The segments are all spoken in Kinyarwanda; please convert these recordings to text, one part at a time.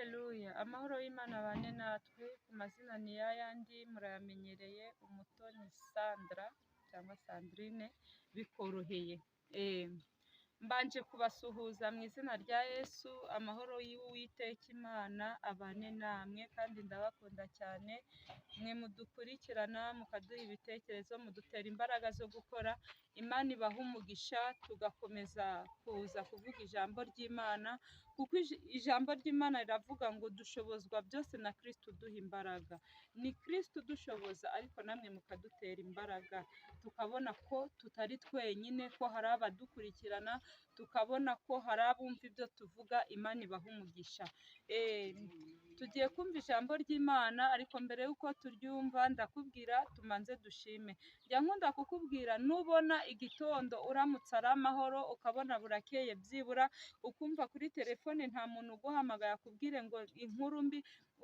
Haleluya! Amahoro y'Imana abane natwe, ku mazina ni yayandi murayamenyereye, Umutoni Sandra cyangwa Sandrine bikoroheye. Mbanje kubasuhuza mu izina rya Yesu, amahoro y'Uwiteka Imana abane namwe kandi ndabakunda cyane, mwe mudukurikirana mukaduha ibitekerezo, mudutera imbaraga zo gukora, Imana ibaha umugisha tugakomeza kuza kuvuga ijambo ry'Imana, kuko ijambo ry'Imana riravuga ngo dushobozwa byose na Kristo uduha imbaraga. Ni Kristo udushoboza ariko namwe mukadutera imbaraga, tukabona ko tutari twenyine, ko hari abadukurikirana, tukabona ko hari abumva ibyo tuvuga, Imana ibaha umugisha. Tugiye kumva ijambo ry'Imana, ariko mbere y'uko turyumva ndakubwira tumanze dushime. Njya nkunda kukubwira nubona igitondo uramutse ari amahoro, ukabona burakeye byibura, ukumva kuri telefone nta muntu uguhamagaye akubwire ngo inkuru mbi,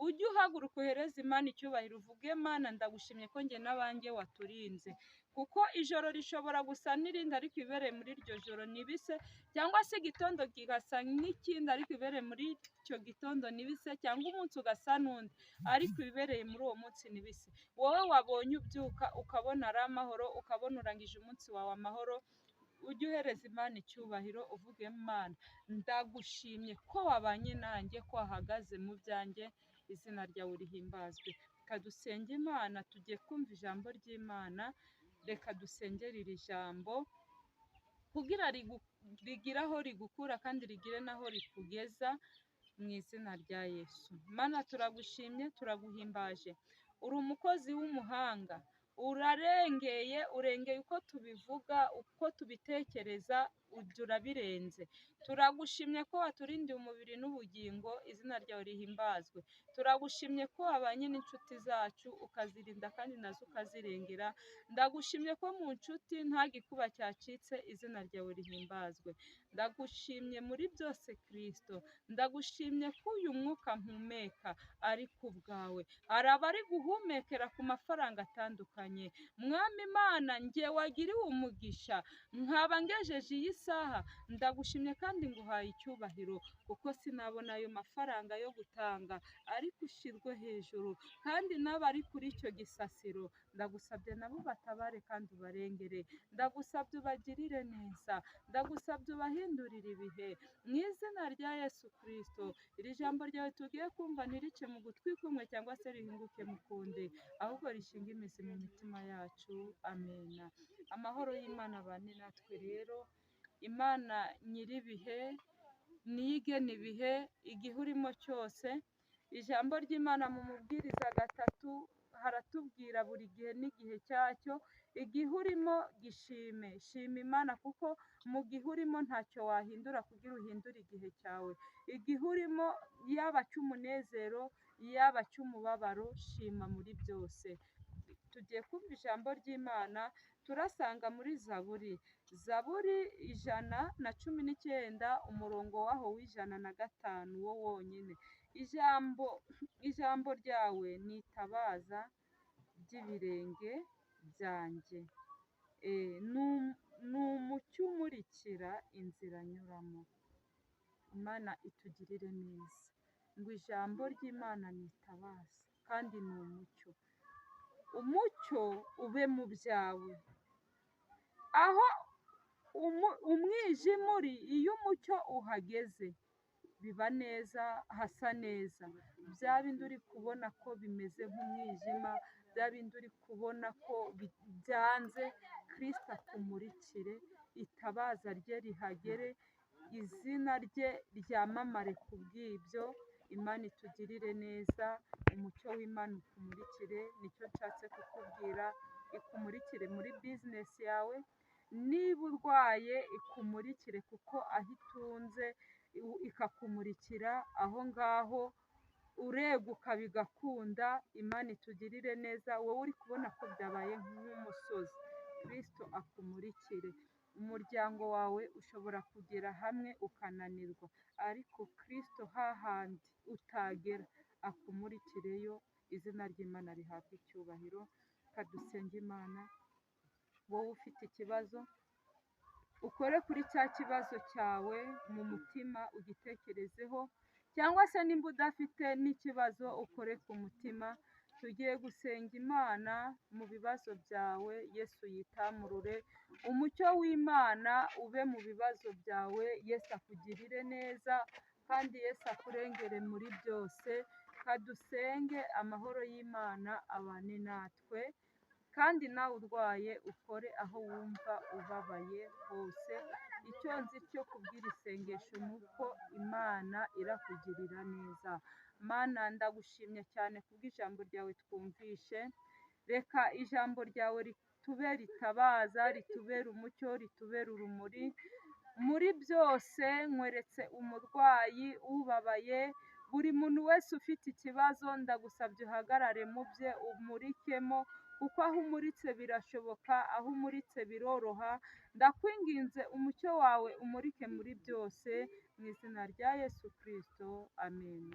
ujye uhaguruka uhereze Imana icyubahiro, uvuge Mana ndagushimye ko njye n'abanjye waturinze. Kuko ijoro rishobora gusa n'irindi ariko ibibereye muri iryo joro ntibise, cyangwa se igitondo kigasa n'ikindi ariko ibibereye muri icyo gitondo ntibise, cyangwa umunsi ugasa n'undi ariko ibibereye muri uwo munsi ntibise. Wowe wabonye ubyuka ukabona ari amahoro, ukabona urangije umunsi wawe amahoro, ujye uhereza Imana icyubahiro uvuge Mana ndagushimye ko wabanye nanjye, ko wahagaze mu byanjye, izina ryawe rihimbazwe. Reka dusenge Imana, tugiye kumva ijambo ry'Imana, reka dusengere iri jambo kugira rigire aho rigukura kandi rigire n'aho rikugeza mu izina rya Yesu. Mana turagushimye, turaguhimbaje, uri umukozi w'umuhanga, urarengeye, urengeye uko tubivuga, uko tubitekereza, ibyo urabirenze. Turagushimye ko waturindiye umubiri n'ubugingo, izina ryawe rihimbazwe. Turagushimye ko wabanye n'inshuti zacu ukazirinda kandi nazo ukazirengera. Ndagushimye ko mu nshuti nta gikuba cyacitse, izina ryawe rihimbazwe. Ndagushimye muri byose Kristo, ndagushimye ko uyu mwuka mpumeka ari ku bwawe. Hari abari guhumekera ku mafaranga atandukanye. Mwami Imana, njye wagiriwe umugisha nkaba ngejeje iyi saha, ndagushimye kandi nguhaye icyubahiro, kuko sinabona ayo mafaranga yo gutanga, ariko ushyirwe hejuru, kandi n'abari kuri icyo gisasiro ndagusabye nabo batabare kandi ubarengere, ndagusabye ubagirire neza, ndagusabye ubahindurire ibihe, mu izina rya Yesu Kristo. Iri jambo ryawe tugiye kumva ntirice mu gutwi kumwe cyangwa se rihinguke mu kundi, ahubwo rishinge imizi mu mitima yacu. Amena. Amahoro y'Imana abane natwe rero. Imana nyir'ibihe niyo igena ibihe, igihe urimo cyose. Ijambo ry'Imana mu Mubwiriza 3 haratubwira buri gihe n'igihe cyacyo. Igihe urimo gishime, shima Imana kuko mu gihe urimo ntacyo wahindura kugira uhindure igihe cyawe. Igihe urimo yaba cy'umunezero, yaba cy'umubabaro, shima muri byose. Tugiye kumva ijambo ry'Imana, turasanga muri Zaburi, Zaburi 119 umurongo waho w'105 wo wonyine. Ijambo ryawe ni itabaza ry'ibirenge byanjye, ni umucyo umurikira inzira nyuramo. Imana itugirire neza. Ngo ijambo ry'Imana ni itabaza kandi ni umucyo. Umucyo ube mu byawe. Aho umwijima uri, iyo umucyo uhageze biba neza, hasa neza. Bya bindi uri kubona ko bimeze nk'umwijima, bya bindi uri kubona ko byanze, Kristo akumurikire, itabaza rye rihagere, izina rye ryamamare ku bw'ibyo. Imana itugirire neza, umucyo w'Imana ukumurikire, nicyo nshatse kukubwira, ikumurikire muri bizinesi yawe, niba urwaye ikumurikire kuko aho itunze ikakumurikira aho ngaho, ureguka bigakunda. Imana itugirire neza, wowe uri kubona ko byabaye nk'umusozi, Kristo akumurikire. Umuryango wawe ushobora kugera hamwe ukananirwa, ariko Kristo hahandi utagera akumurikireyo, izina ry'Imana rihabwe icyubahiro. Kadusenge Imana. Wowe ufite ikibazo ukore kuri cya kibazo cyawe mu mutima, ugitekerezeho. Cyangwa se nimba udafite n'ikibazo ukore ku mutima, tugiye gusenga Imana mu bibazo byawe, Yesu yitamurure, umucyo w'Imana ube mu bibazo byawe, Yesu akugirire neza kandi Yesu akurengere muri byose. Kadusenge amahoro y'Imana abane natwe, kandi nawe urwaye ukore aho wumva ubabaye hose. Icyo nzi cyo kubwira isengesho ni uko Imana irakugirira neza. Mana, ndagushimye cyane kubw'ijambo ryawe twumvishe. Reka ijambo ryawe ritubere itabaza, ritubere umucyo, ritubere urumuri muri byose. Nkweretse umurwayi, ubabaye, buri muntu wese ufite ikibazo, ndagusabye uhagarare mu bye, umurikemo, kuko aho umuritse birashoboka, aho umuritse biroroha. Ndakwinginze umucyo wawe umurike muri byose, mu izina rya Yesu Kristo, amen.